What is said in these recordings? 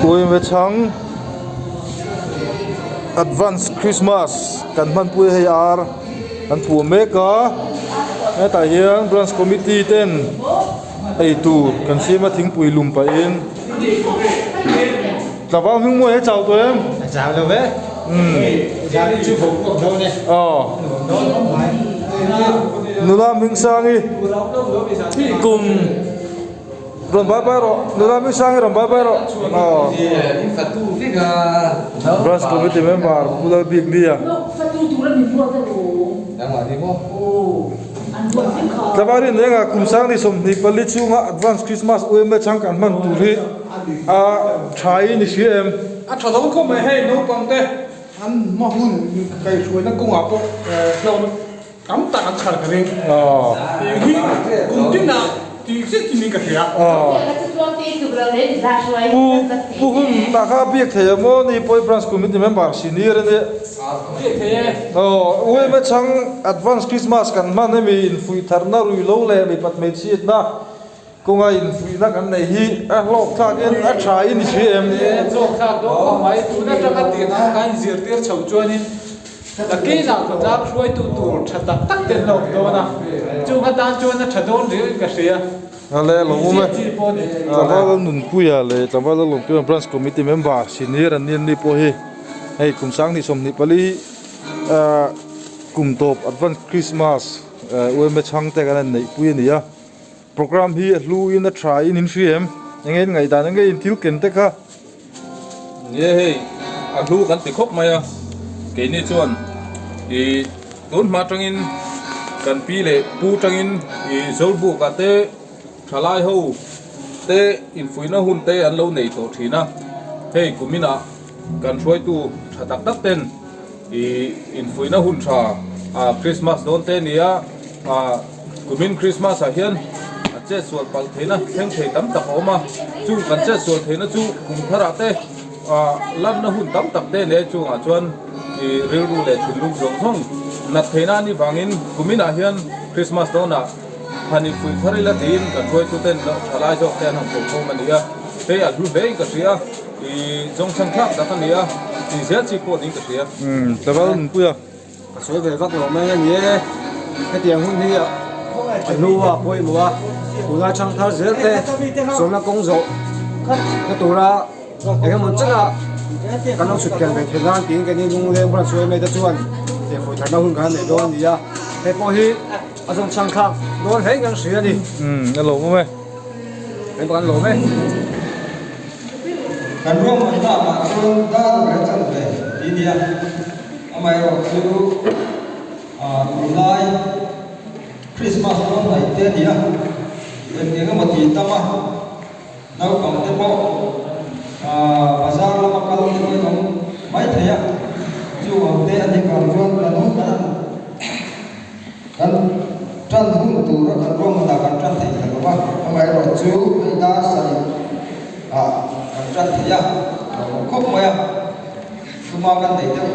Uime chhang advance christmas kan hmanpui hei ar an phuah mek a hetah hian branch committee ten eitur kan siam a thingpui lum pahin tlangval hming mawi he chau tawh em? Chau lo ve aw nula hming sangi kum. Rawn bai bai rawh, nula mi sang hi rawn bai bai rawh. Aw. Branch committee member Pu Lalbik Nia. Tlangval rin rengah kum sang ni 24 chhunga advance Christmas UMA chhang kan hman tur hi a tha in i hria em? A tha lo khawp mai hei naupang te an hma hun kaihhruaina kawngah pawh hlauhna Tam tak an chhar ka ring. Tih hi kum tinah tih chiah chiah niin ka hria. Pu Pu hun tah kha biak thei a maw ni Pawi Branch Committee member senior a nia. Biak thei e. Aw UMA chhang Advance Christmas kan hman hemi infuih tharna ruihlo leh mipat hmeichhiatna kawnga infuihna kan neih hi a hlawk thlakin a tha in i hria em? E hlawk thlak dawn khawp mai. Tun atanga tihna kha inzirtir chho chuanin Nakinah khawtlang hruaitu tur tha tak tak te an lo awm dawn a, chung atan chuan a tha dawn riau in ka hria. Ale lo awm e. Chi pawh a ni. Tlangval Nunpuia leh Tlangval Lalawmpuia Branch Committee member senior an ni an ni pawh hi hei kum 2024 ah kum tawp advance Christmas UMA chhangte kan han neihpui a ni a. Programme hi a hlu in a tha in in hria em? Enge in ngaihdan enge in thil ken te kha? Nge hei a hlu kan ti khawp mai a, keini chuan ih tun hma tangin kan pi leh pu tangin ih Zawlbuk ah te thalai ho te infuihna hun te an lo nei tawh thin a, hei kumin ah kan hruaitu tha tak tak ten ih infuihna hun tha ah Christmas dawn te a ni a ah. Kumin Christmas ah hian a chet sual palh theihna thleng thei tam tak a awm a, chung kan chet sual theihna chu kum tharah te ah lanna hun tam tak te nia chungah chuan ih rilru leh thinlung zawng zawng nat theihna a nih vangin kumin ah hian Christmas dawnah han infuih thar ila tiin kan hruaituten thalai zawk te an han ko khawm a ni a, hei a hlu hle in ka hria ih zawngchhang thlak tak a ni a, tih zel chi pawh niin ka hria. Umm tlangval nunpuia. Ka sawi ve vak lo mai a ni e, hetiang hun hi a hnu a pawimawh a, tuna chhang thar zel te sawmna kawng zawh na tura eng emaw chana kan lo chhut kian ve theih nan tiin keini lungleng branch yma te chuan tihfui tharna hun kan nei dawn a ni a, hei pawh hi a zawng chhang thlak dawn hle in kan hria a ni. Umm a lawmawm e. Hei pawh kan lawm e. Kan ruahman hnamah chuan dar ber chan ve ti nia. Amaherawhchu tunlai Christmas dawn hnaih te a ni a, eng eng emaw tih tam a, naupang te pawh bazar lama kal te pawh in awm mai thei a, chu ang te a nih vang chuan kan hun kan kan tan hun tura kan ruahmanah kan tan thei ta lo va, amaherawhchu hei dar sarih ah kan tan thei a, a awm khawp mai a. Tuma kan nei deuh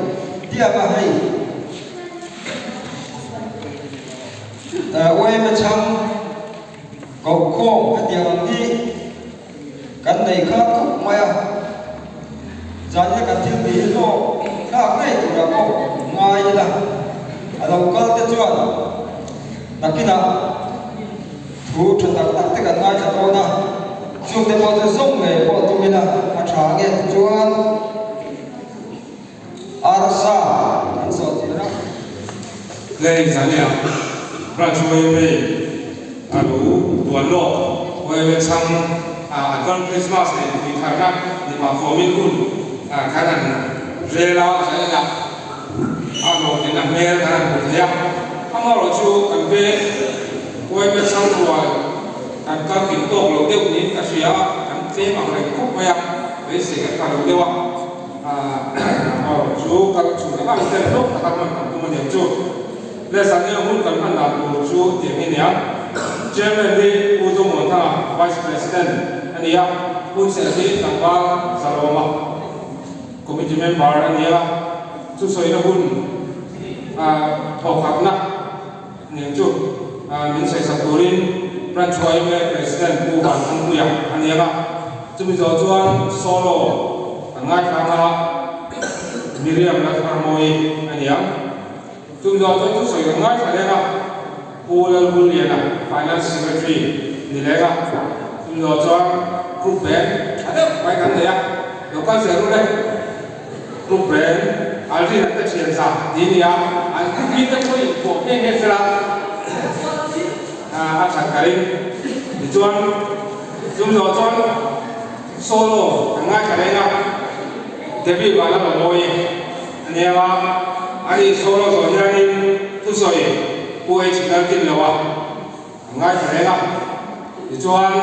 diak a hei UMA chhang koh khawm hetiang ang hi kan nei khat khawp mai a, zanina kan thil tih hi hlawk thlak ngei turah pawh ngai ila a lo kal te chuan nakinah thu tha tak tak te kan ngaithla dawn a, chungte pawh chu zawng ngei pawh tum ila a tha nge chuan Arsa an zawh tir a. Lei Zania Branch yma a lo duan lawk yma chhang a advance Christmas leh tui tharna ni pah fawmin hun kan han rel a, Zania a hlawhtlinna hmel kan han hmu thei a, amaherawhchu kan veng yma chhang rual kan kal kim tawk lo deuh niin ka hria a, kan tlem ang reng khawp mai a, beisei kan kal lo deuh a. Chu kal chhun ang ang ten hlawk taka hman kan tum a ni ang chu. Le Zania hun kan hman dan tur chu tiang hi a ni a. Chairman hi Pu Zomuanthanga, Vice President a ni a, Pu Chhel hi tlangval Zalawma, Committee member a ni a, chu sawina hun thawkhatna a ni ang chu. Min sawisak turin Branch yma President Pu Vanthangpuia a ni ang a. Chumi zawh chuan solo kan ngaithlang a, Miriam Laltharmawii a ni ang. Chumi zawh chuan thusawi kan ngaithla leng a, Pu Lalhulliana, Finance Secretary ni leng a. Chumi zawh chuan Group Band tha deuh mai kan nei a, lo kal zel u le. Group Band Alvin an te thian za ti a ni a, an group hi te pawh inpawh nghe nghe sela a that ka ring. Tichuan chumi zawh chuan solo kan ngaithla reng a, Debbie Vanlalawmawi a nia a, ani solo zawh hianin thusawi Pu H Laltin lo a. An ngaithla reng a, tichuan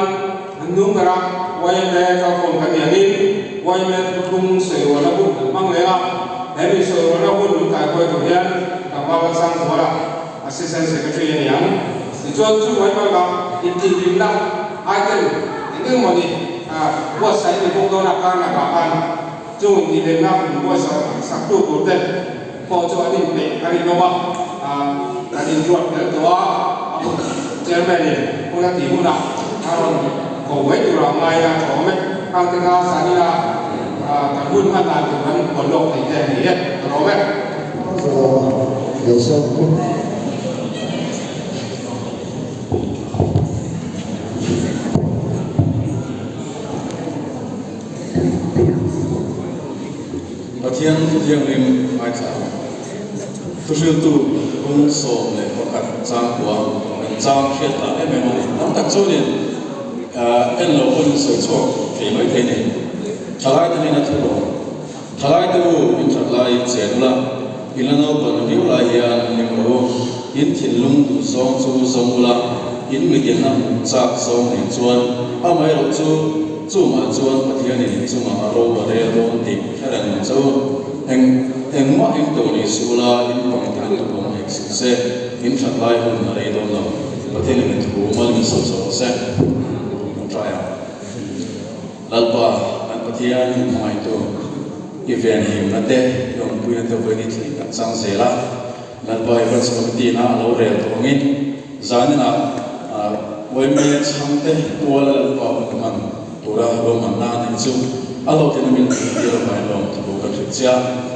an nung ber a, yma kalkhawm kan ni angin yma thuthlung sawirualna hun kan hmang leng a, he mi sawirualna hun min kaikuai tur hian Tlangval Sangzuala Assistant Secretary a ni ang. Tichuan chu mai bakah intihhlimna item eng eng mawni buatsaih a ni bawk dawn a, kar lakah khan chung intihhlimna min buatsaih saktu tur te, pawh chu an inpeih a rinawm a, kan inruat fel tawh a, a hun chairman in hun a tih hunah a rawn ko mai tur ah ngai a tha awm e, khang te kha sanina kan hun hman dan tur kan hawn lawk thei te a ni e, ka lawm e. Pathian Thu Thianghlim ngaithla ang. Thuhriltu bung 11 chang kua kan chang hriat lah em em a ni. Tam tak chuanin en lo pawhin sawi chhuak thei mai thei nei. Thalaite hnena thu rawh. Thalaite u in that lai chen ula, in la naupan viau lai hian hlim rawh u. In thinlung duh zawng chu zawng ula, in midilna hmuh chak zawng nen chuan amaherawh chu Chungah chuan Pathianin in chungah a ro a rel dawn tih hre reng ang che u. Eng engmah eng to ni suh ula, in pang ti lutuk awm hek suh se, in that lai hun a rei dawn lo. Pathianin in thu mal min sawi zawk se. Kan try ang. Lalpa, kan Pathian in hmangaihtu, i venhimna te, i awmpuina te vawiin i thleng kan chang zel a. Lalpa i Branch Committee-na a lo rel tawh angin, zaninah yma chhangte tuala Lalpa hun hman tura ruahmanna a neih chu a hlawhtlin a min thihtir avangin lawmthu kan hrilh che a.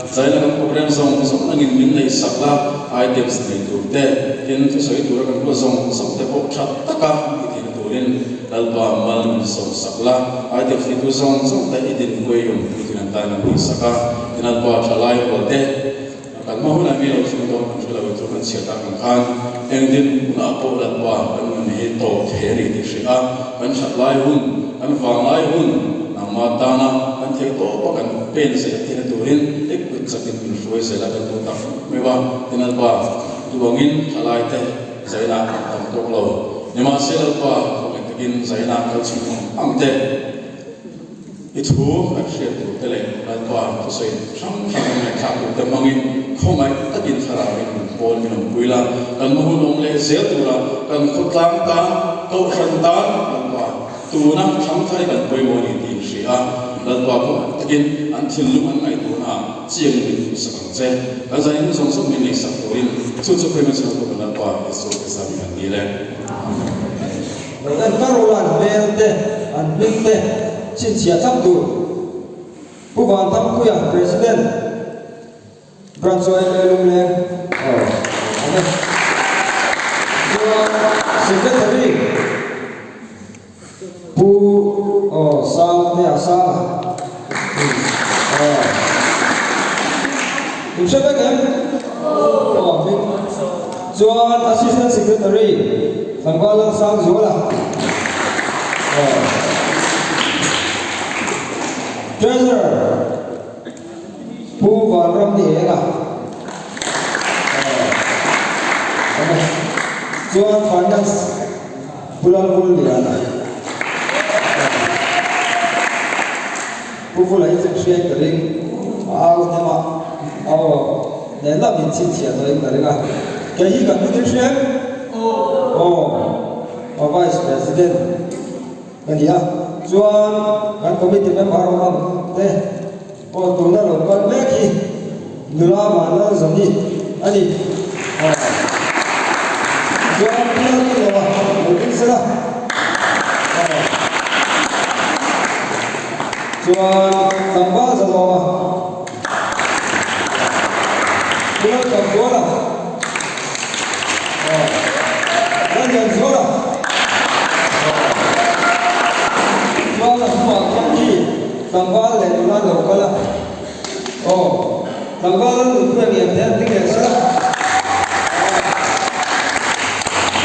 Zaina kan program zawng zawng angin min neih sak la, items nei tur te, tin thusawi tura kan hua zawng zawng te pawh tha taka i tihna turin Lalpa mal min sawm sak la, items neitu zawng zawng te i dinpui awmpui turin an tan kan tih sak a, tin Lalpa thalai rual te, Kan hma hunah mi lo thleng dawn kan hre lo chu kan chhiat tak ang khan engtin hunah pawh Lalpa kan nun hi tawp thei a ni tih hrilh a, kan that lai hun, kan vang lai hun nangmah tana kan theih tawp a kan pen zel theihna turin i kut chakin min hruai zel a kan duh tak meuh a, tin Lalpa duangin thalaite zaina kan tam tawk lo. Nimahse Lalpa khawngin takin zaina kal chhung ang ang te. I thu kan hriat tur te leh Lalpa thusawi hrang hrang kan ngaihthlak tur te hmangin khawngaih takin thlarauin min pawl min awmpui la, kan hma hun awm leh zel tura kan khawtlang tan, kohhran tan Lalpa tuna thlang thar hi kan pawimawh a ni tih in hria a, Lalpa khawngaih takin an thinlung an ngaihtuahna ah chiangin min hmuhsak ang che. Kan zan in zawng zawng min neihsak turin chu chu khawi hmasa tu kan Lalpa Isua Krista min han dil e. Amen. Lo en kar ula an hmel te, an hming te chhinchhiah thlap tur. Pu Vanthangpuia, President, Branch YMA Lungleng, aw, an e. Chuan Secretary, Pu, aw, Sangtea Sanga, aw. In hre vek em? Aw, hming. Chuan Assistant Secretary, Tlangval Lalsangzuala, aw. Treasurer, Pu Vanramnienga, aw. Chuan Finance, Pu Lalvulliana, aw. Pu Vula hi chu hriat ka ring, a au hnem a, aw nen lam in chhinchhiah tawhin ka ring a, kei hi kan hming hriat? Aw, aw Vice President ka ni a, chuan kan committee member awm ang te aw tuna lo kal mek hi nula Vanlalzawni a ni, aw chuan Pu Laltulova lo ding sela, aw. Chuan tlangval Zalawma. Pu Lalṭanzuala. Aw. Lallianzuala. Aw. Chuan a hnuah khian khi tlangval leh nula an lo kal a. Aw. Tlangval Lalnunpuia ngiam te an ding leh sela. Aw.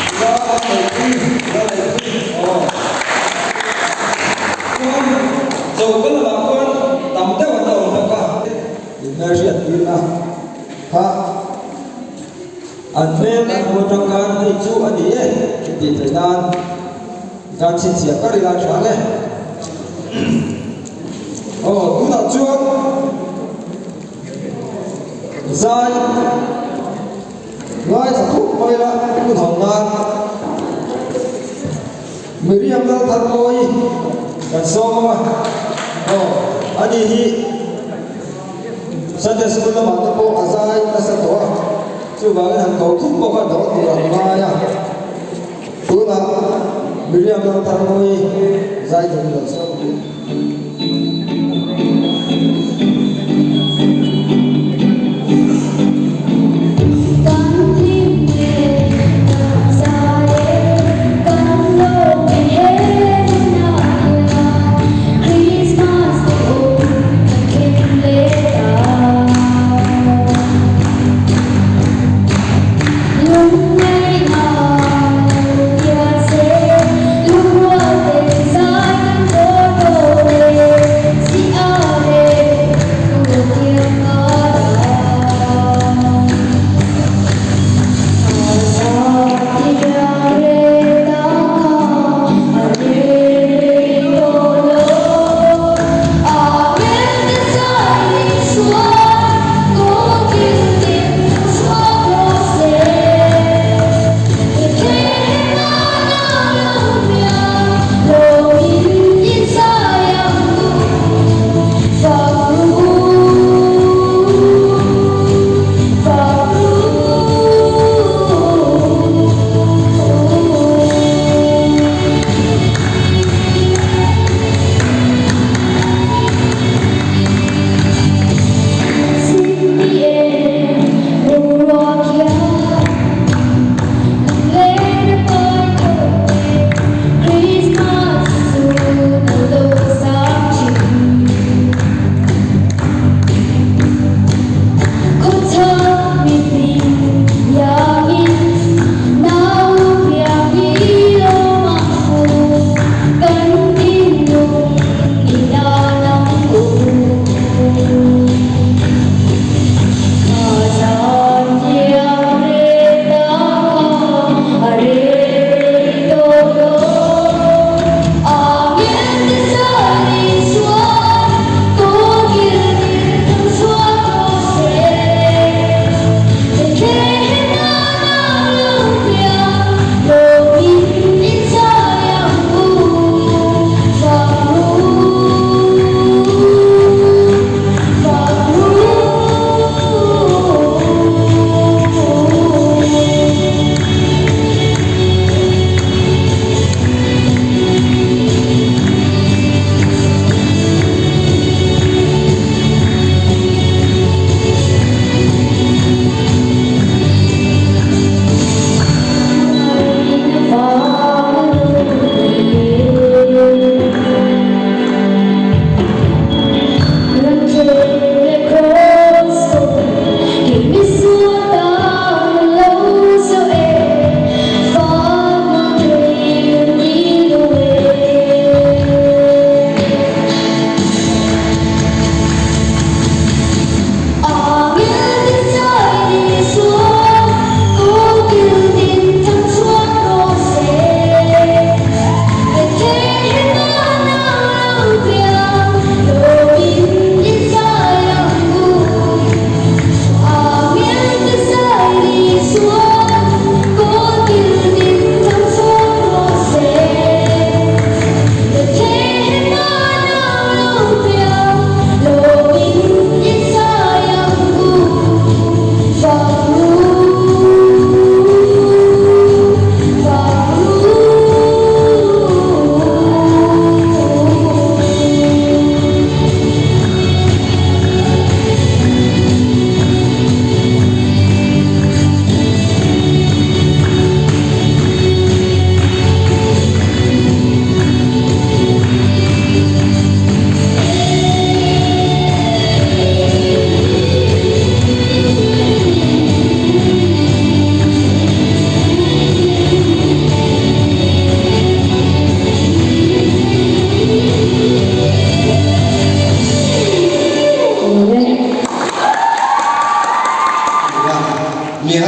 Nula an neihpui, nula neihpui. Aw. Chuan choka lamah khuan tam deuh an la awm bawk a. Inhmelhriat tirna kha an hmel an hmu atang khan hei chu a ni e tih theih nan kan chhinchhiah kar ila tha ang e. Aw tunah chuan zai ngaithla thup mai ila hun hawng nan Miriam Lalthanmawii kan sawm ang a, aw ani hi Sunday School lamah te pawh a zai nasa tawh a, chuvangin han ko thut bawk a dawh tur an ngai a, tunah Miriam Lalthanmawii zai turin kan sawm duh.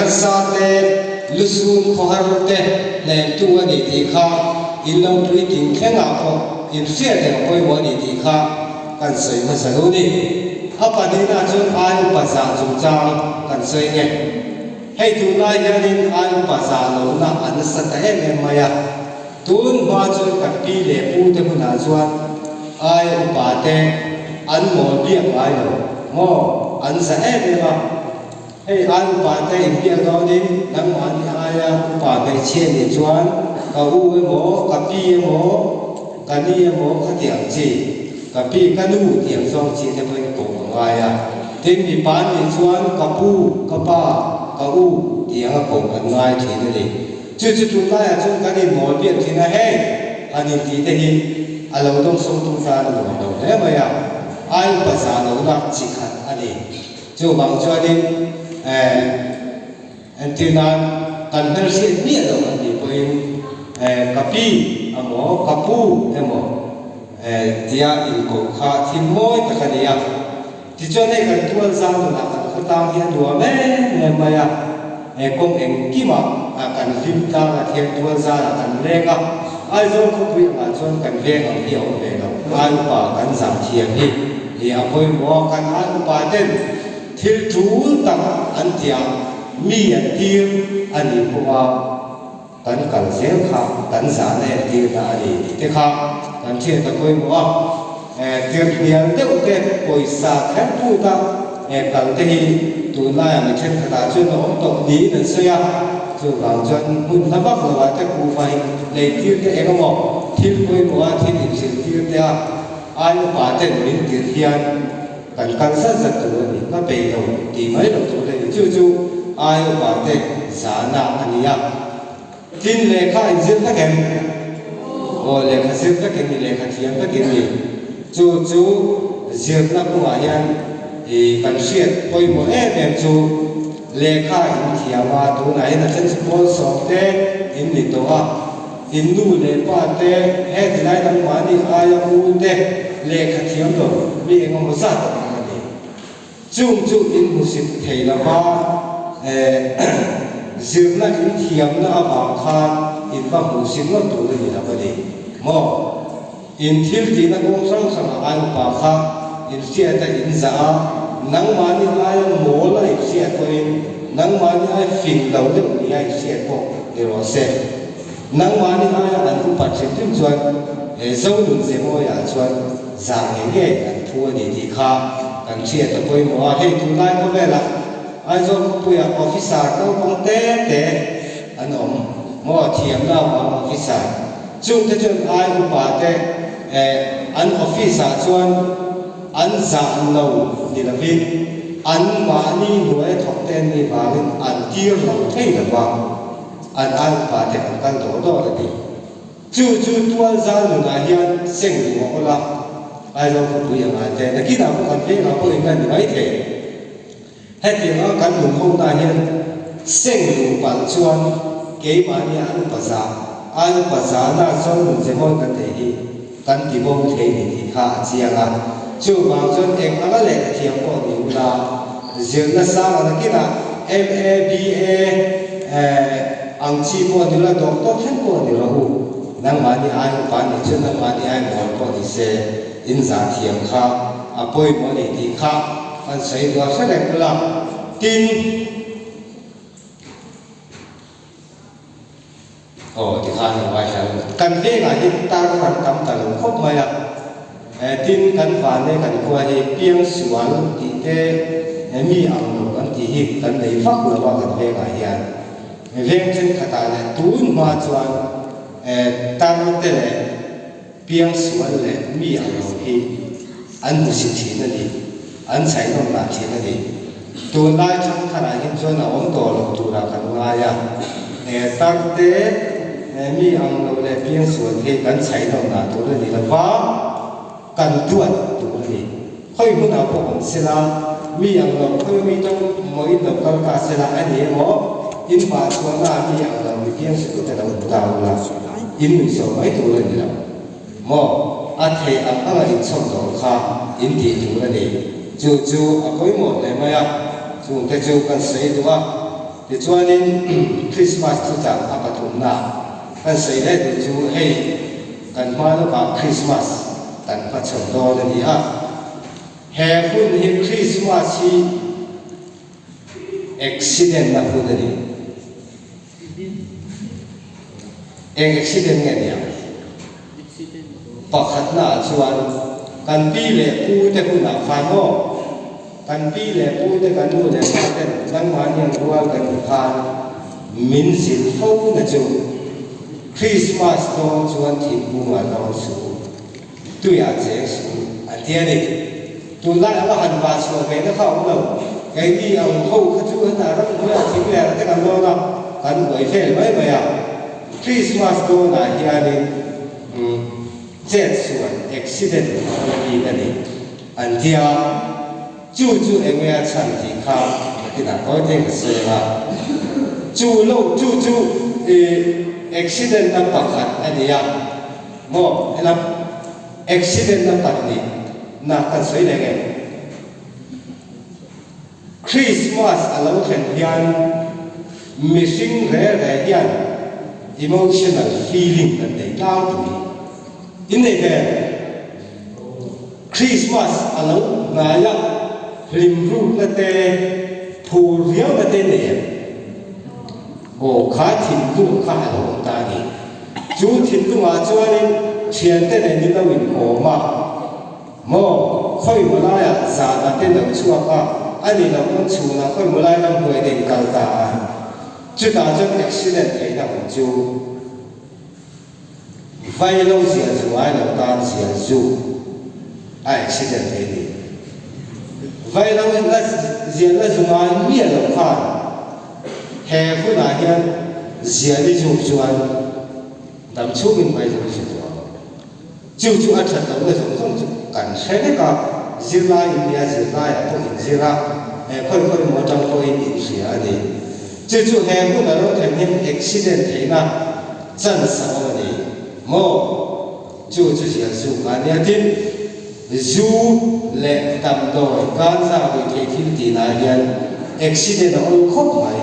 harsa te, lusun khawhar te hnemtu a ni tih kha in lo puitling thlengah pawh in hriat reng pawimawh a ni tih kha kan sawi hmasa lo ni. A pahnihna chuan ai upa zah chungchang kan sawi nge. Hei tunlai hianin ai upa zah lohna a nasa ta em em mai a. Tun hma chuan kan pi leh pu te hunah chuan ai upa te an mawl biak ngai lo maw an za em em a. Hei ai upa te inbiak dawnin nangmahni aia upa hmeichhia nih chuan ka u emaw ka pi emaw ka ni emaw khatiang chi ka pi ka nu tiang zawng chi te pawhin koh a ngai a. Tin mipa nih chuan ka pu ka pa ka u tianga koh an ngai thin a ni. Chu chu tunlaiah chuan kan inmawl biak thin a, hei han intih te hi a lo dawngsawng tum tan a nuam lo hle mai a, ai upa zah lohna chi khat a ni. Chuvang chuanin eh entir nan kan hmelhriat miah lo an tih pawhin eh ka pi emaw ka pu emaw eh tia inkoh kha thil mawi tak a ni a. Tichuan hei kan tual zau nunah kan khawtlang hi a nuam em em mai a, he kawng engkimah kan hlim tlang a thian tual zarah kan leng a, Aizawl khawpui angah chuan kan veng ang hi a awm ve lo. Ai upa kan zah thiam hi hi a pawimawh a, kan ai upa ten thil tul tak an tia mi an tir a nih pawh a, Kan kal zel kha kan zahna entirna a ni tih te kha kan hriat a pawimawh a, tirhnial deuh te pawisa kher phut a kal te hi tunlaiah mi thenkhatah chuan a awm tawh niin an sawi a, chuvang chuan hmun hla vak lovah te kuhva in lei tir te eng emaw thil pawimawh a thil inhrilh tir te a ai upa ten min tirh hian Kan kal zat zat tur a ni, ka peih lo tih mai loh tur a ni. Chu chu ai upa te zahna a ni a. Tin, lehkha in zir vek em? Aw, lehkha zir vek in ni, lehkha thiam vek in ni. Chu chu zirna kawngah hian i kan hriat pawimawh em em chu lehkha in thiam a, tunah hian a then chu pawl sawm te in ni tawh a. In nu leh pa te, heti lai nangmahni aia u te lehkha thiam lo mi engemaw zat an awm a ni. Chung chu in hmusit thei lo va, zirna in thiamna avang khan in va hmuhsit ngawt tur a ni lo a ni maw? In thil tihna kawng hrang hrangah ai upa kha in hriat a in zah a, nangmahni aia mawl a in hriat pawhin nangmahni ai fing lo deuh ni a in hriat pawh ni rawh se. Nangmahni aia an upat hrim hrim chuan he Zonun Zemawiah chuan zah ngei ngei an phu a ni tih kha kan hriat a pawimawh a. Hei tunlai khawvelah Aizawl khawpuiah officer naupang te te an awm maw thiamna avang officer Chungte chuan ai upa te an office ah chuan an zah lo ni lovin an mahni hnuai a thawk te an nih vangin an tir lo thei lo va, an ai upa te an kal dawr dawr a ti. Chu chu tual zal nunah hian seng duh a awl a, Aizawl khawpui angah te nakinah pawh kan vengah pawh in la ni maithei. Hetianga kan nun hona hian seng luh palh chuan keimahni an upa zah, ai upa zahna chuan nun ze mawi kan neih hi kan ti bo thei ni tih kha a chiang a. Chuvang chuan eng anga lehkha thiam pawh ni ula, zirna sanga nakinah MA, BA ang chi pawh ni ula, doctor thleng pawh ni rawh u, nangmahni ai upa nih chuan nangmahni ai mawl pawh ni se in zah thiam kha a pawimawh a ni tih kha An sawi duah hre reng ula, tin, aw tikhan a ngaithla lo. Kan vengah hian tar an tam ta lo khawp mai a, tin kan vane kan khua hi piang sual tih te mi ang lo kan tih hi kan nei vak lo a kan vengah hian. Veng thenkhatah leh tun hma chuan tar te leh Piang sual leh mi ang lo hi an hmusit thin a ni, an chhaihnawn lah thin a ni. Tunlai thangtharah hi chuan a awm tawh lo turah kan ngai a, he tarte mi ang lo leh piang sual hi kan chhaihnawn lah tur a ni lo va, kan duat tur a ni. Khawi hmunah pawh awm sela, mi ang lo khawi mi tawng mawiin lo kal ta sela a ni emaw, in vah chhuahnaah mi ang lo mi piang sual te lo hmu ta ula, in nuihsawh mai tur a ni lo maw? A theih ang anga inchhawm dawr kha in tih tur a ni. Chu chu a pawimawh hle mai a, chungte chu kan sawi duh a. Tichuanin Krismas thuchah a pathumna kan sawi leh duh chu hei kan hma lawkah Krismas kan hmachhawn dawn a ni a. He hun hi Krismas hi accident na hun a ni. Eng accident nge ni ang? Pakhatna ah chuan kan pi leh pu te hunah khan aw, kan pi leh pu te kan nu leh pa ten nangmahni ang rual kan ni khan min zilh fo na chu Christmas dawn chuan thingkungah dawn suh u. Tuiah cheng suh an ti a ni. Tunlai anga han vah chhuah ve na kha a awm lo. Keini ang ho kha chu hetah ramhnuaiah thing leh te kan lawn a, kan uai vel mai mai a. Christmas dawnah hianin chet sual, accident, a awm bik a ni an ti a. Chu chu eng nge a chhan tih kha nakinah tawi te ka sawi ang a. Chu lo chu chu i accident na pakhat a ni a maw helam accident na pahnih na kan sawi leh nge? Christmas a lo thlen hian mihring re re hian emotional feeling kan nei tlangpui. In nei ve? Christmas a lo hnai a, hlim rukna te, phur riauna te nen aw kha thinlung kha a lo awm ta a ni. Chu thinlungah chuanin thiante nen in lo inkawm a, maw khawi maw laiah zana te lo chhuak a, a ni lo pawn chhunah khawi maw lai lamhnuai te in kal ta a, chutah chuan accident theihna awm chu. Vai lo ziah zu ngai lo tan ziah zu a accident thei ni. Vai lo la ziah la zu ngai miah lo khan he hunah hian ziah ni zuk chuan dam chhungin vai lo zu tawh ang. Chu chu a that lohna zawng zawng chu kan hre vek a, zirlai in nia zirlaiah pawh in zir a, he khawi khawi maw atang pawhin in hria a ni. Chu chu he hmun a lo thlen hian accident theihna chance a awm a ni maw? Chu chu zial zu kha a nia. Tin, zu leh damdawi ganja ruihtheih thil tihnaah hian accident a awm khawp mai.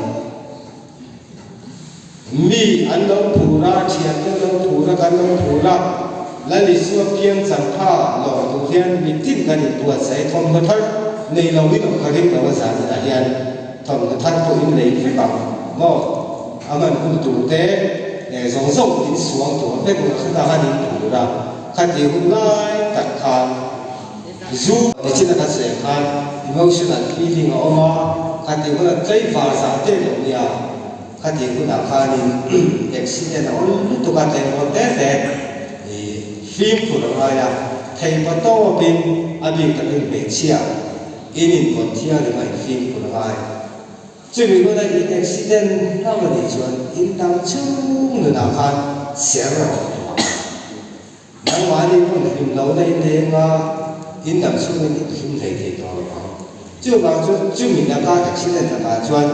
Mi an lo phur a, thiante an lo phur a, kan lo phur a, Lal Isua piang chang kha lawm tur hian mitin kan inbuatsaih thawmhnaw thar nei lo in awm kha ring lo a zan inah hian thawmhnaw thar pawh in lei vek ang maw? A hman hun tur te leh zawng zawng in suang tur vek ula khata han in phur a, khati hun lai tak khan zu nichin a kan sawi ang khan emotional feeling a awm a, khati huna tlaivar zah te lo nia. Khati hunah khanin accident a awm lutuk a, tlengvawn te te i fimkhur a ngai a, theipa tawpin a bik takin hmeichhia in invawn thianghlim a in fimkhur a ngai. Chumi huna in accident hlauh a nih chuan in dang chhung nunah khan ser a awm tawh ang. Nangmahni pawn hlim lohna in nei anga in dang chhungin in hlim hlei thei tawh lo ang. Chuvang chu chumi laka accident lakah chuan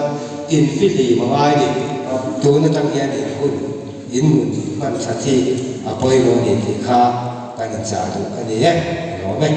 in fihlim a ngai ni. Tun atang hian in hun, in nun in hman that hi a pawimawh a ni tih kha kan inchah duh a ni e. Ka lawm e.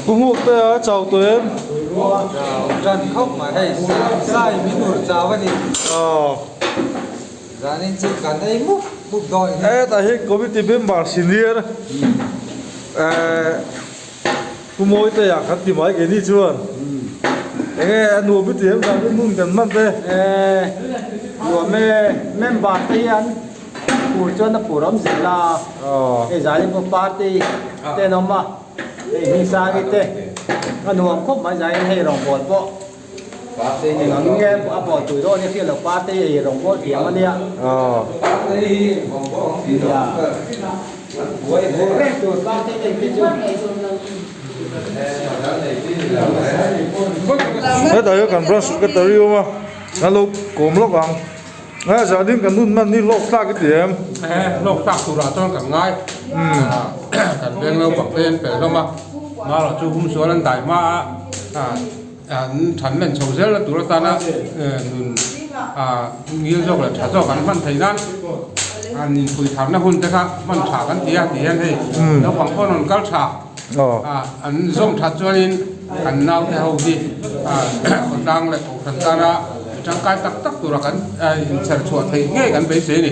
Pu hmuh te a chau tawh em? Tan khawp mai hei sai min ur chau a ni. Zanin chu kan ei mup mup dawn hi. Hetah hi committee member senior Pu Mawitea kan ti mai keini chuan enge a nuam i ti em zanin hmun kan hman te. Nuam e member te hian Pur chuan a pur awm zel a, hei zanin pawh party te an awm a, hei Hmingsangi te a nuam khawp mai zanin hei rawngbawl pawh eng ang nge a bawl tui dawn hi a hriat loh party ei rawngbawl thiam a nia. Bur reng tur party te te chu. Hetah hian kan branch secretary awm a, an lo kawm lawk ang. Ngai zah ding kan nun man ni hlawk tlak i ti em? Hlawk tlak turah chuan kan ngai. Kan veng naupang te an fel hlawm a, marawh chu humsual an dai hma a, an than len chho zel na tur atana nun ngil zawk leh tha zawk an hman theih nan an inpui tharna hun te kha hman tha kan ti a ti hian hei naupang pawh an rawn kal tha. An zawm that chuanin kan naute ho hi khawtlang leh kohhran tana mi tangkai tak tak tura kan inchher chhuah theih ngei kan beisei a ni.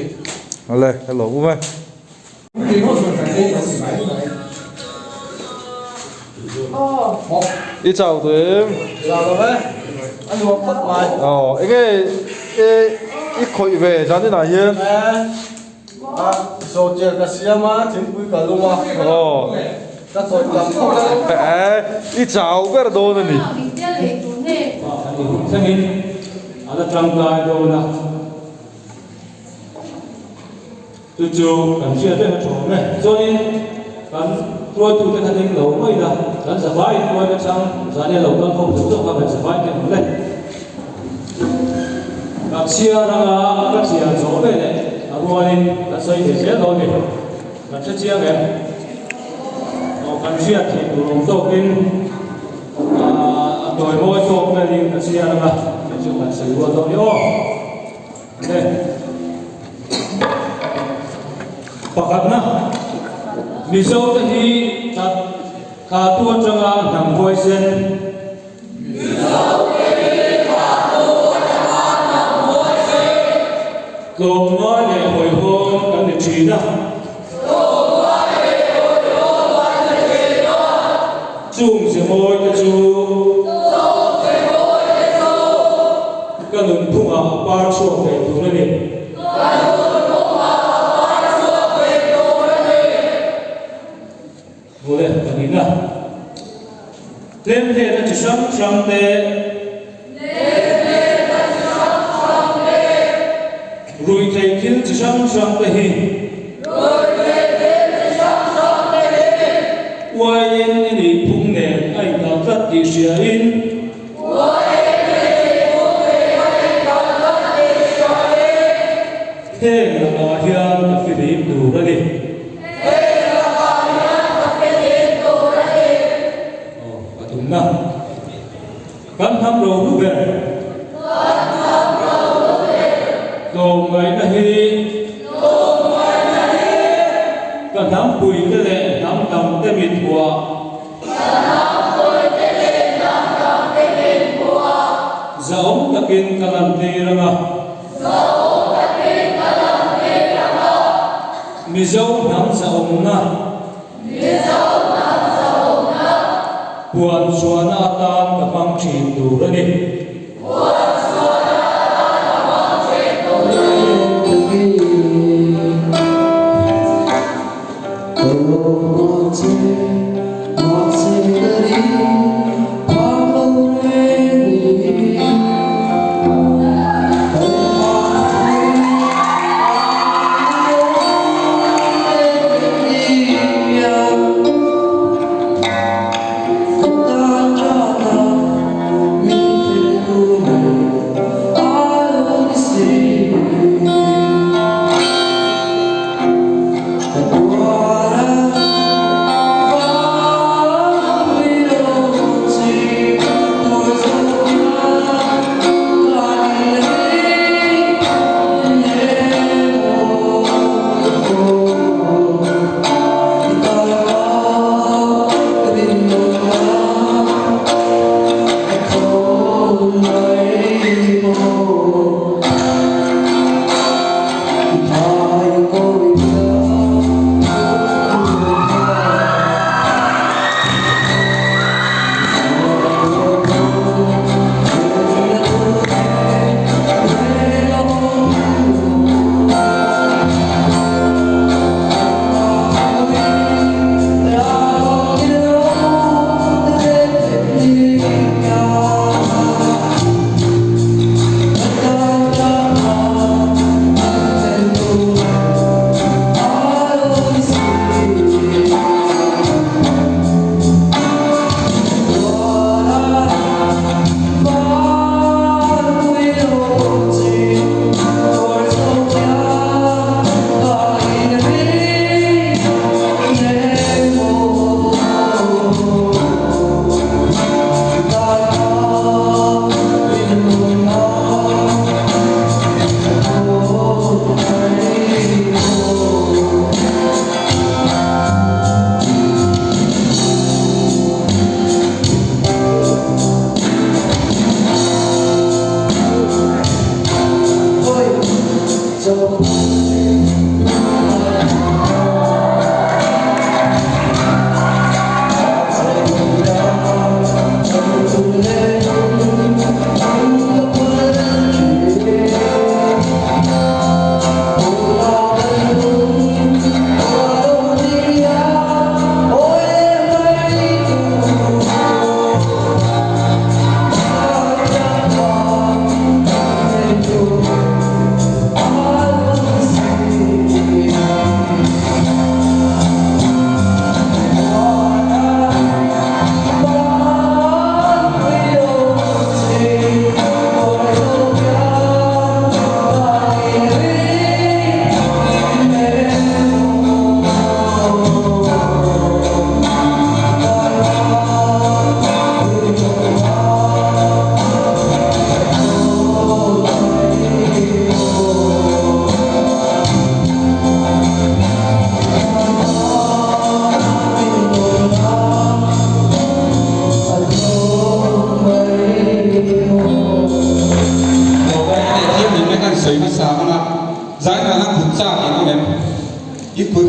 Awle, hello u mai. I chau tawh em? Chau lo e, a nuam khawp mai. Aw, enge i khawih ve zaninah hian? Sawhchiar ka siam a, thingpui ka lum a, ka chawi tam khawp a. I chau ber dawn a ni. Ani hun thlengin a la tangkai dawn a, chu chu kan hriat reng a thawm e. Chuanin kan hruaitute kha ding lo mai la, kan zavai hruai ka chang zan hian lo kal khawm zawk zawk kha kan zavai te awm le. Ka chhiar anga ka chhiar zawh ve leh a rualin ka sawi thei zel dawn ni. Kan hre chiang em? Aw kan hriat theih tur awm tawkin a tawi mawi tawk velin ka chhiar anga kei chu kan sawi rual dawn ni aw. Le. Pakhatna, Mizote hi that thatu atanga hnam huaisen. Tlawmngai leh hawihhawm kan ni thin a. Chung ze mawi te chu ka nunphungah a par chhuak ve tur a ni. Mawle pahnihna hlemhletna chi hrang hrang te Ruihtheih thil chi hrang hrang te hi Uaiin i nih phung nen a inkalh tlat tih hriain Heng lakah hian ka fihlim tur a ni. Heng lakah hian ka fihlim tur a ni. Aw, ka tumna. Kan hnam ro hlu ber. Kan hnam ro hlu ber. Tlawmngaihna hi. Tlawmngaihna hi. Ka hnampuite leh hnam dangte mit huah. Ka hnampuite leh hnam dangte mit huah. Zahawm takin ka lantir ang a. Zahawm takin ka lantir ang a. Mizo hnam zahawmna. Mizo hnam zahawmna. Puan chhuahna atan ka hmang thin tur a ni. Puan chhuahna atan ka hmang thin tur a ni.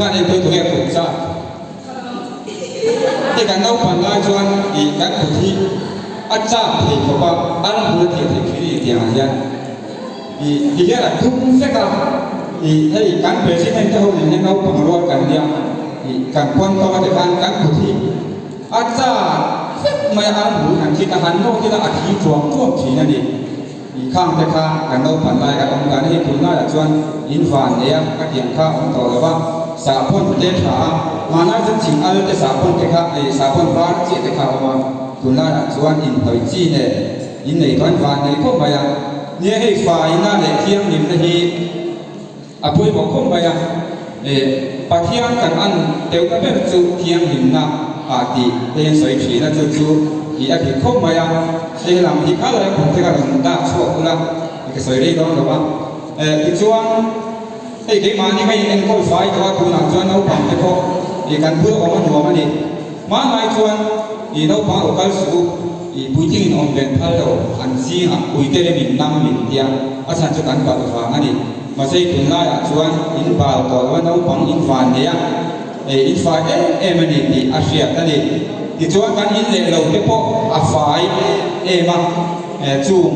khan hei tu nge kut chak? Hei kan naupan lai chuan ih kan kut hi a chak thei khawp a, an bul a tih theih thin a ni tiangah hian ih ti hian a dum vek a, ih hei kan president te ho nen hian naupang rual kan nia ih kan pawn tawng a ti khan kan kut hi a chak vek mai a, an bul kan thik a, han nawt ila a thi tuam tuam thin a ni. Ih khang te kha kan naupan lai kan awm dan a hei tunlaiah chuan in van nei a ka tiang kha a awm tawh lo va, sahpawn te tha a, hmanlai chuan thing al te sahpawn te kha ih sahpawn var chiah te kha a awm a, tunlaiah chuan inhnawih chi nen in nei tawh a in van nei khawp mai a, nia hei faina leh thianghlimna hi A pawimawh khawp mai a, eh, Pathian kan an teuhna ber chu thianghlimna ah tih hei an sawi thin a, chu chu ih a dik khawp mai a, hei lam hi kha lai khum te ka rawn dak chhuak ula ka sawi rei dawn lo a, eh, tichuan hei keimahni ka in enkawl fai tawh a, tunah chuan naupang te pawh ih kan bul awm a nuam a ni, hmanlai chuan ih naupang a lo kal suh u, ih puitlingin awm ven phal lo an zingah puite remin nam min tia a chhan chu kan balh vang a ni. Mahse tunlaiah chuan in bal tawh lo a, naupang in van nei a, in fai em em a ni tih a hriat a ni. Tichuan kan in leh lo te pawh a fai em em a, chung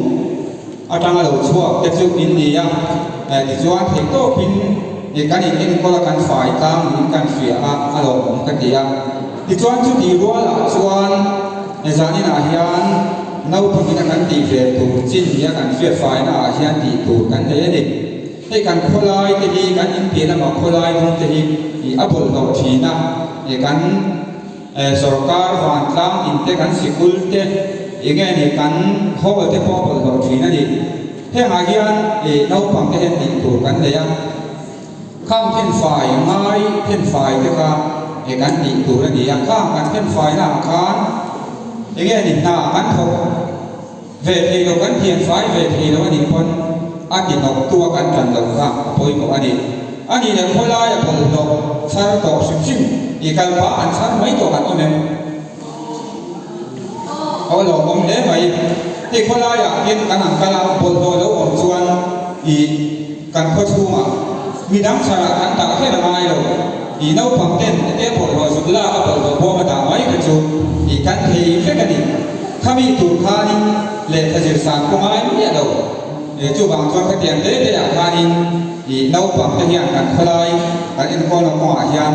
atanga lo chhuak te chu in ni a, tichuan theih tawpin kan in enkawl a, kan fai tlang niin kan hria a, a lawmawm ka ti a. Tichuan chutih rualah chuan zaninah hian naupangin a kan tih ve tur chin nia kan hriat faina ah hian tih tur kan nei a ni. Hei kan khawlai te hi kan inpiah lama khawlai hnung te hi a bawlhhlawh thin a, kan sorkar vantlang in te kan sikul te enge ni kan hall te pawh a bawlhhlawh thin a ni. Hengah hian naupang te hian tih tur kan nei a. Khang thenfai ngai thenfai te kha e kan tih tur a ni a, khang kan thenfai na ah khan enge ni hna kan thawk ve thei lo, kan thianfai ve thei lo a nih pawn a ti hnawk tu a kan tan loh kha a pawimawh a ni. A nih leh khawlai a bawlhhlawh chhar tawh hrim hrim i kal pah an chhar mai tawh kan awm em? Aw lawmawm hle mai. Hei khawlaiah hian kan ang kal a, bawlhhlawh lo awm chuan i kan khaw chhungah midang chharah kan dah kher a ngai lo. I naupang ten hetia bawlhhlawh zuk lak a bawlhhlawh bawm a dah mai kha chu i kan thei vek a ni. Khami tur khanin lehkha zir san pawh ngai miah lo. Chuvang chuan khatiang te te ah khanin i naupang te hian kan khawlai kan enkawlna kawngah hian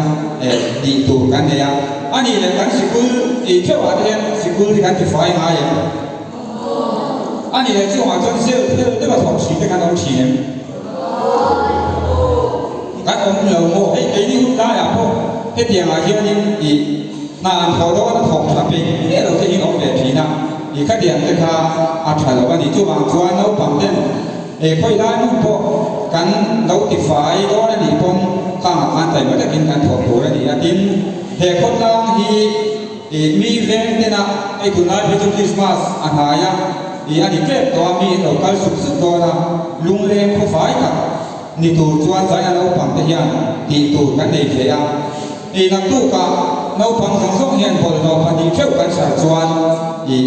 tih tur kan nei a. A nih leh kan sikul tih theuh ah te hian sikul hi kan tifai ngai em? A nih leh chungah chuan zel thil deuh a thawk thin te kan awm thin em? Kan awm lo maw? Hei keini hun laiah pawh hetiang ah hianin i hna an thawh dawn a thawk tha peih miah lo te hi an awm ve thin a, i khatiang te kha a tha lo a ni. Chuvang chuan naupang ten he khawi lai hmun pawh kan lo tifai dawn a nih pawn khangah khan taima takin kan thawk tur a ni a. Tin, he khawtlang hi i mi veng tena hei tunlai phei chu Krismas a hnai a, i a ni tep tawh a, mi an lo kal sup sup dawn a, lungleng khawfai tak ni tur chuan zaina naupang te hian tih tur kan nei thei a. I naktukah naupang zawng zawng hian bawlhhlawh pahnih theuh kan chhar chuan i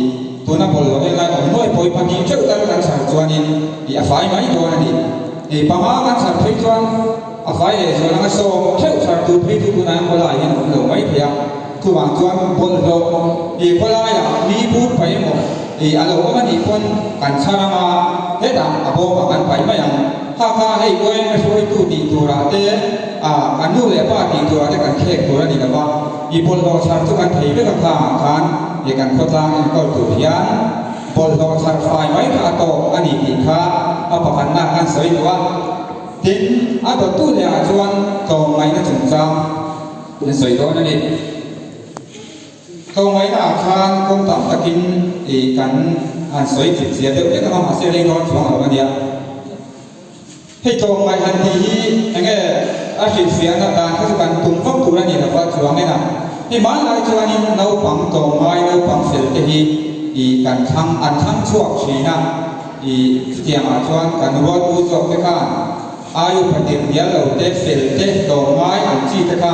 tuna bawlhhlawh en lai awm nuai pawi pahnih theuh tal kan chhar chuanin i a fai mai dawn a ni. I panga kan chhar phei chuan a fai leh zual anga sawm theuh chhar tur phei chu tunah hian khawlaiah hian a awm lo mai thei a. Chuvang chuan bawlhhlawh i khawlaiah mi bur paih emaw i a lo awm a nih pawn kan chhar anga hetah a bawmah kan paih mai ang. Kha kha hei uain a hruaitu tih turah te ah kan nu leh pa tih turah te kan khek tur a ni lo va, i bawlhhlawh chhar chu kan thei vek a khangah khan i kan khawtlang enkawl tur hian bawlhhlawh chhar fai mai kha a tawk a ni tih kha a pakhatna kan sawi duh a. Tin, a dawttu leh ah chuan tlawmngaihna chungchang kan sawi dawn a ni. Tlawmngaihna ah khan kawng tam takin ih kan han sawi chip zia deuh hlek ang a, mahse rei dawn chuang lo a nia. Hei tlawmngaih han tih hi enge a hrilhfiahna dan kha chu kan tum vak tur a ni lova chuang en a. Hei hmanlai chuanin naupang tlawmngai naupang fel te hi ih kan thlang an thlang chhuak thin a, ih chutiangah chuan kan rual u zawk te khan Ai upa tir hnial lo te, fel te, tlawmngai ang chi te kha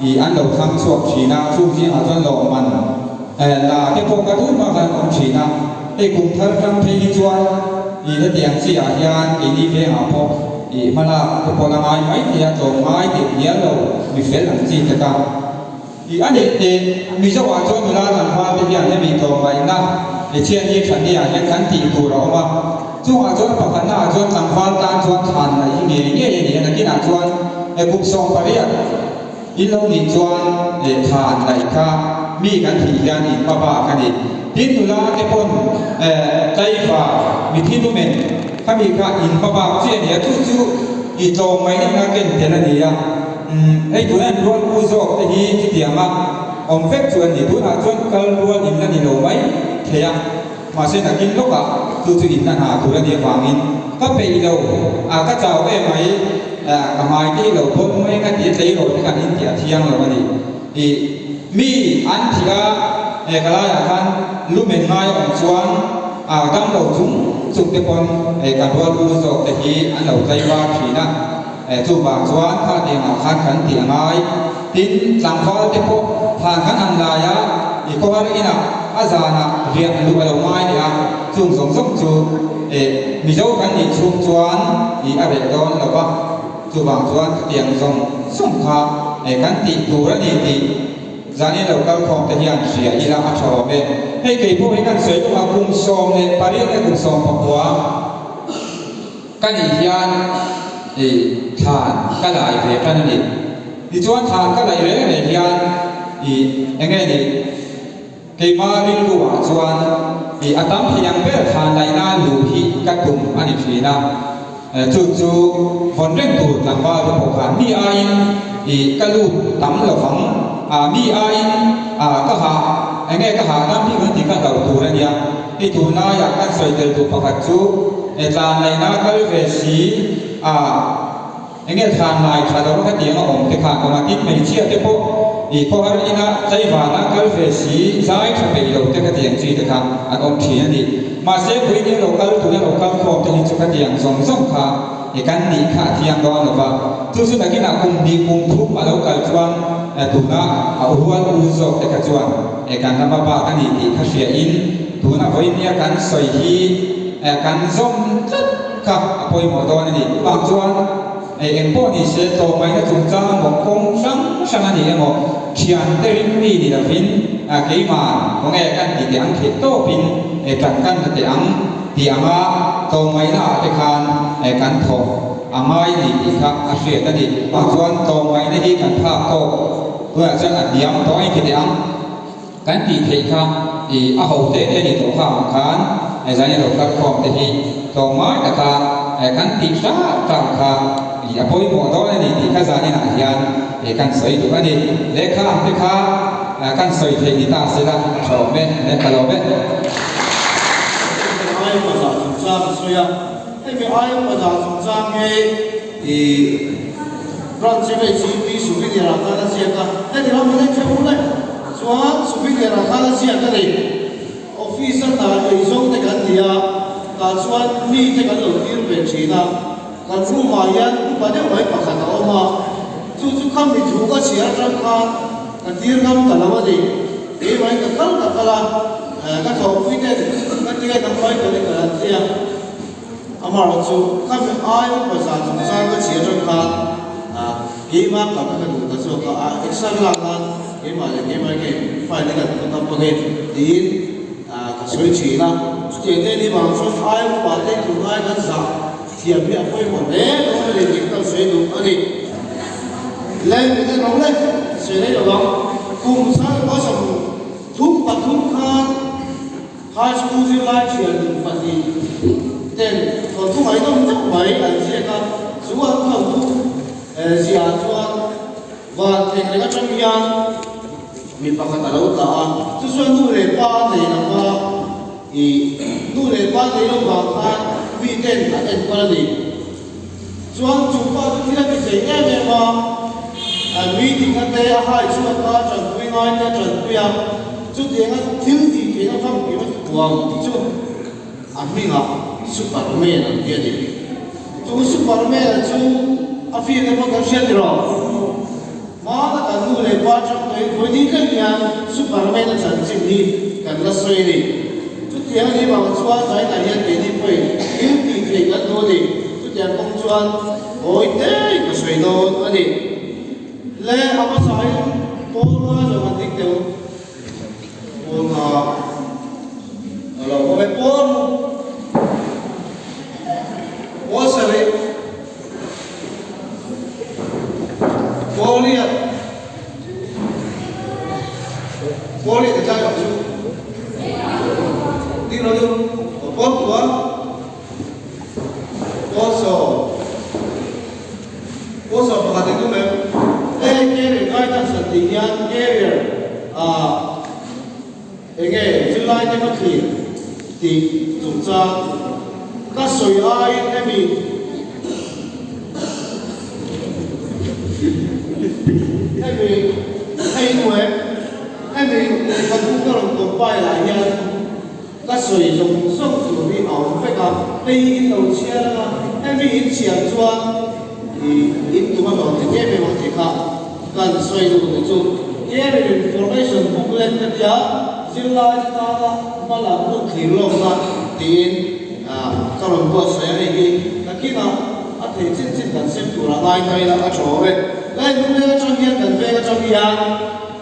ih an lo thlang chhuak thin a, chung zingah chuan lawmman la te pawh ka duh hma khan an awm thin a. Hei kum thar tang phei hi chuan ih hetiang chi ah hian keini vengah pawh I hmalak te pawh la ngai mai thei a, tlawmngai tih hnial lo mi fel ang chi te kha. I a nih teh, Mizo ah chuan nula tlangval te hian hemi tlawmngaihna i chhiat ni that ni ah hian kan tih tur a awm a. Chungah chuan pakhatna ah chuan tlangval tan chuan thlan laih hi ngei ngei a ni a, nakinah chuan e kum 18 in lo nih chuan e thlan laih kha mi kan thih hian in hma bak a ni. Tin nula te pawn e tlaiva mithi lumen khami kha in hma bak chiah a ni a, chu chu i tlawmngaihna ina ken tel a ni a. Umm, hei tuna in rual u zawk te hi chutianga awm vek chu an ni. Tunah chuan kal rual in la ni lo mai thei a, mahse nakin lawkah chu chu in la hna tur a nih avangin ka peih lo, a ka chau em mai, ka hmai te hi lo bawk mai ka ti a, tleirawl te khan in tih a thiang lo a ni. Ih, mi an thih a, he ka laiah khan lumen ngai a awm chuan a dam lo chung chung te pawn he kan rual u zawk te hi an lo tlaivar thin a. Chuvang chuan kha tiangah khan kan tih a ngai. Tin, tlangval te pawh than kan han lai a, i khawhar inah a zanah riah luh a lo ngai leh a, chung zawng zawng chu Mizo kan nih chhung chuan i a reh dawn lo va, chuvang chuan khatiang zawng zawng kha kan tih tur a ni tih zanin lo kal khawm te hian hria ila a tha awm e. Hei kei pawh hi kan sawi lawk a, kum 18 leh kum 19 Ka nih hian i thlan ka lai ve tan a ni. Tichuan thlan ka laih reng reng hian i enge ni keima rilru ah chuan i a tam thei ang ber thlan laih nan luh hi ka tum a ni thin a. Chu chu vawn reng tur tlangval te pawh khan mi aiin i ka lut tam lo vang a, mi aiin a ka hah enge ka hah dam bik ang tih ka hlauh tur a nia. I tunlaiah kan sawi tel duh pakhat chu e tlan laihna kal ve si a, enge thlan lai tha lo ka tiang a awm te khan awm a, tin hmeichhia te pawh i khawhar ina tleivana kal ve si zai tha peih lo te ka tiang chi te kha an awm thin a ni. Mahse puitling lo kal tuna lo kal khawm te hi chu ka tiang zawng zawng kha i kan nih kha a thiang dawn lo va, chu chu nakinah kum hnih kum thum a lo kal chuan tuna a rual u zawk te kha chuan e kan lama bak a ni tih kha hria in tuna vawinia kan sawi hi e kan zawm tlat kha a pawimawh dawn a ni. Chuvang chuan e eng pawh ni se tlawmngaihna chungchang emaw kawng hrang hrang a ni emaw thiante ring mi ni lovin a keimah khawnge kan ti teh ang theih tawpin e tan kan la teh ang tih anga tlawmngaihna ah te khan e kan thawk a ngai a ni tih kha a hriat a ni. Chuvang chuan tlawmngaihna hi kan phak tawk. Tunah chuan a hniam tawh a inti teh ang. Kan tih theih kha i a ho te te ni tawh kha ang khan zan i lo kal khawm te hi tlawmngai taka kan tih hrat hrat kha i a pawimawh dawn a ni tih kha zan inah hian kan sawi duh a ni. Lehkha ang te kha kan sawi theih ni ta se la tha awm e, lehkha lo ve. Hemi ai upa zah chungchang a sawi a, hemi ai upa zah chungchang hi i Branch MHEP souvenir ah khan a ziak a, heti lam hi theu hle chuan souvenir ah khan a ziak a ni. Office a hna ei zawng te kan ni a, tah chuan mi te kan lo tir ve thin a, kan room ah hian upa deuh mai pakhat a awm a, chu chu kha mi thu ka chhiar atang khan ka tir ngam ta lo a ni. Keimah in ka kal ka kal a, ka thawhpui ten ka ti nge ka hruai tawh in ka lan tia. Amaherawh chu khami ai upa zan chung zan ka chhiar atang khan keimah kal kha ka duh ta zawk a, a exam lak nan keimah leh keimah nge file te kan put up ange tiin ka sawi thin a. Chutiang te ni vang chuan ai upa te tunlai kan zah thiam hi a pawimawh hle dawn a ni tih ka sawi duh a ni. Leng min en rawh le, sawi rei lo ang. Kum 1933 khan High school zirlai thian 2 ten thawnthu ngaihnawm deuh mai an ziak a, chu an thawnthu ziah chuan van theng reng atang hian mi pakhat a lo tla a, chu chuan nu leh pa a nei lo va, ih nu leh pa nei lo vang khan mi ten an enkawl a ni. Chuan chu pa chu thil a ti thei em em a, meeting a te a hai chhuak a, tanpui ngai te a tanpui a, chutianga thil tih theihna famkim a thuam chu a hmingah Superman an ti a ni. Chu Superman chu a fir te pawh kan hriat tiraw? Hmana kan nu leh pa atang tawhin khawi ni thleng hian Superman a chanchin hi kan la sawi a ni. Chutiang a nih vang chuan zainah hian keini pawhin thil tih theih kan duh a ni. Chutiang kawng chuan hawi tei ka sawi dawn a ni. Le a hmasain pawl nga zawng an ding deuh. Pawl nga a lo awm e. Pawl pawl sarih pawl riat pawl riat a tlai ang chu ding lo deuh pawl kua pawl sawm pawl sawm pakhat in awm em hei career guidance an tih hian career ah Enge zirlai te ka thlir tih chungchang ka sawi aiin hemi hemi hei hnuai hemi lehkhabu ka rawn compile ah hian ka sawi zawng zawng tur hi a awm vek a, hei hi in lo chhiar anga hemi in chhiar chuan ih in tum a hlawh thei em em ang tih kha. Kan sawi duh ni chu Career Information Booklet ka tia zirlai te tana hma lam hun thlir lawkna tiin ka rawn buatsaih a, hei hi nakinah a thei chin chin kan sem tur a ngai ta ila a tha awm e. Lai lung atang hian kan veng atang hian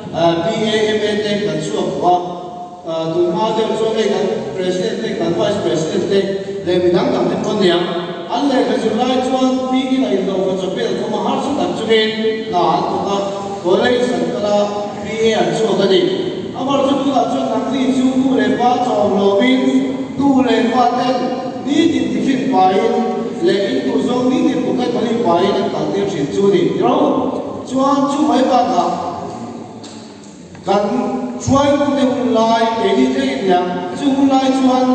BAMA te kan chhuak tawh a, tun hma deuh chuan hei kan President te kan Vice President te leh mi dang dang te pawh aniang an lehkha zirlai chuan bikin a inhlawhfa chawpel khawm a harsa tak chungin hna an thawk a, college an kal a, BA an chhuak a ni. Amar chu tunah chuan nangni chu nu leh pa chawm lawmin nu leh pa ten nitin tiffin pahin leh in duh zawng nitin pocket money pahin an kaltir thin chu a ni tiro chuan chu mai bakah Kan hruaitute hun lai, keini thleng in nia, chu hun lai chuan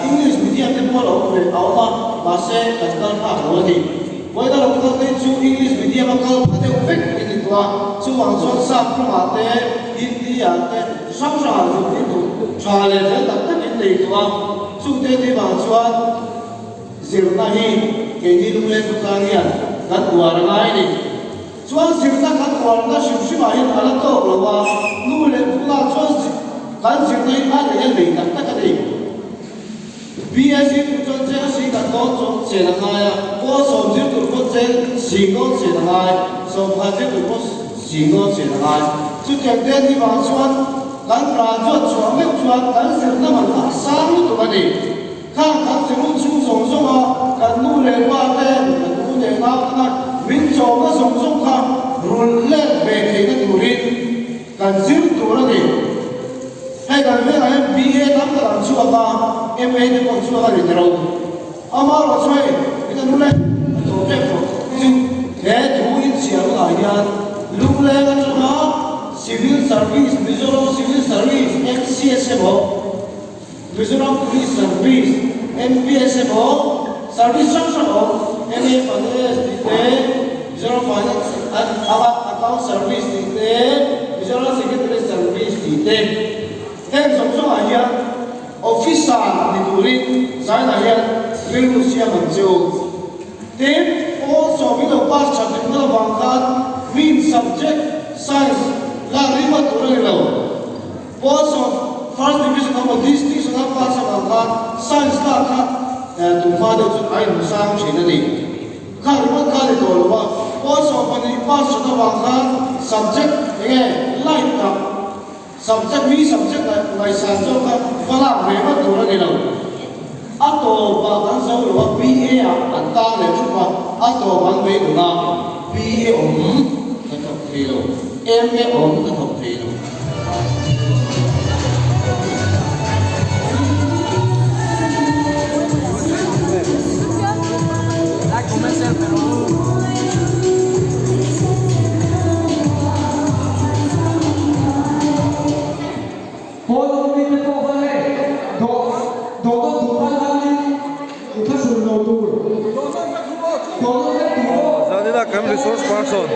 English medium te pawh a lo awm ve a awm a, mahse kan kal phak lo a ni. Vawiina lo kal phei chu English medium a kal pha deuh vek in ni tawh a, chuvang chuan sap rawngah te, Hindi ah te, hrang hrangah zirtir duh tha leh fel tak tak in nei tawh a, chungte tih vang chuan zirna hi keini lunglen khawtlang hian kan uar a ngai a ni. Chuan zirna kan uarna hrim hrimah hian a la tawk lo a, nu leh pula chuan kan zirna hi a leh a nei tak tak a ni. BSc tur chuan cheng si kan dawn chuan chen a ngai a, pawl sawm zir tur pawh cheng si dawn chen a ngai, sawmkhat zir tur pawh si dawn chen a ngai. Chutiang te ni vang chuan kan graduate chhuah meuh chuan kan zirna man a sang lutuk a ni. Khang kan zirun chhung zawng zawng a, kan nu leh pa te, kan u leh nau te kha min chawmna zawng zawng kha rulh let ve theihna turin kan zir tur a ni. Hei kan vengah hian BA tam tak an chhuak a, MA te pawh an chhuak a ni tiro. Amaherawh chu hei min an rulh e, a tawh vek tawh chu he thu inchhiar hunah hian lungleng atanga Civil Service, Mizoram Civil Service, MCS emaw, Mizoram Police Service, MPS emaw service hrang hrang awm, MA Finance tih te, Mizoram Finance Account Service tih te, Mizoram Secretary Service tih te, heng zawng zawngah hian Officer ni turin China hian rilru siam an che u. Tin, pawl sawm in lo pass that ringawt avang khan main subject Science lak ringawt tur a ni lo. Pawl sawm first division a maw distinction a pass avang khan science lak kha tum hma deuh chu a inhmu sang thin a ni. Kha ringawt kha a ni tawh lo a, pawl 12 pass that avang khan subject enge light tak subject mi subject ngaihsan zawk kha va lak ve ngawt tur a ni lo. A tawpah kan zo lo a, BA ah an tang leh thup a, a tawp an beidawng a, BA awm ka thawk thei lo, MA awm ka thawk thei lo. Pawl mite pawh kha hei dawh dawh dawh tur tan hianin i thlahrun lo tur dawh dawh vek tur aw. Zanina kan resource person.